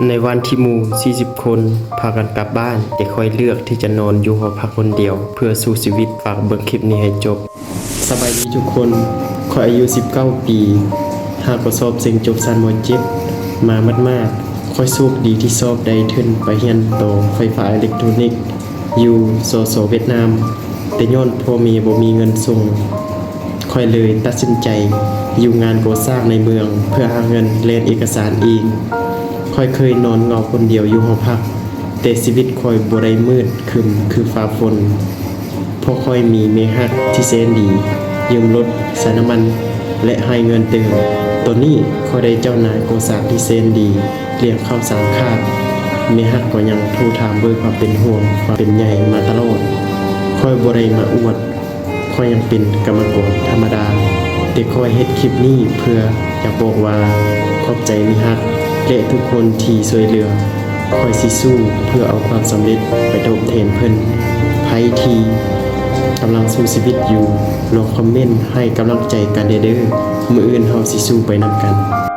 ໃນວັນທີ່ໝູ່ສີ່ສິບຄົນພາກັນກັບບ້ານ, ແຕ່ຂ້ອຍເລືອກທີ່ຈະນອນຢູ່ຫໍພັກຄົນດຽວເພື່ອສູ້ຊີວິດ. ຝາກເບິ່ງຄລິບນີ້ໃຫ້ຈົບ. ສະບາຍດີທຸກຄົນ, ຂ້ອຍອາຍຸສິບເກົ້າປີ, ຫາກໍສອບເສັງຈົບຊັ້ນ ມ.ເຈັດ ມາໝາດໆ. ຂ້ອຍໂຊກດີທີ່ສອບໄດ້ທຶນໄປຮຽນຕໍ່ໄຟຟ້າເອເລັກໂທຣນິກຢູ່ ສສ ຫວຽດນາມ, ແຕ່ຍ້ອນພໍ່ແມ່ບໍ່ມີເງິນສົ່ງ, ຂ້ອຍເລີຍຕັດສິນໃຈຢູ່ງານກໍ່ສ້າງໃນເມືອງເພື່ອຫາເງິນແລ່ນເອກະສານເອງ. ຂ້ອຍເຄີຍນອນເຫງົາຄົນດຽວຢູ່ຫໍພັກ, ແຕ່ຊີວິດຂ້ອຍບໍ່ໄດ້ມືດຄຶມຄືຟ້າຝົນ, ເພາະຂ້ອຍມີແມ່ຮັກທີ່ແສນດີ, ຢືມລົດ, ໃສ່ນ້ຳມັນ ແລະ ໃຫ້ເງິນຕື່ມ. ຕອນນີ້ຂ້ອຍໄດ້ເຈົ້ານາຍກໍ່ສ້າງທີ່ແສນດີ, ລ້ຽງເຂົ້າສາມຄາບ. ແມ່ຮັກກໍຍັງໂທຖາມດ້ວຍຄວາມເປັນຫ່ວງ, ຄວາມເປັນໃຍມາຕະຫຼອດ. ຂ້ອຍບໍ່ໄດ້ມາອວດ, ຂ້ອຍຍັງເປັນກຳມະກອນທຳມະດາ, ແຕ່ຂ້ອຍເຮັດຄລິບນີ້ເພື່ອຢາກບອກວ່າ ຂອບໃຈແມ່ຮັກ ແລະ ທຸກຄົນທີ່ຊ່ວຍເຫຼືອ. ຂ້ອຍຊິສູ້ເພື່ອເອົາຄວາມສຳເລັດໄປຕອບແທນເພິ່ນ. ໃຜທີ່ກຳລັງສູ້ຊີວິດຢູ່, ລອງຄອມເມັນໃຫ້ກຳລັງໃຈກັນແດ່ເດີ້. ມື້ອື່ນເຮົາຊິສູ້ໄປນຳກັນ.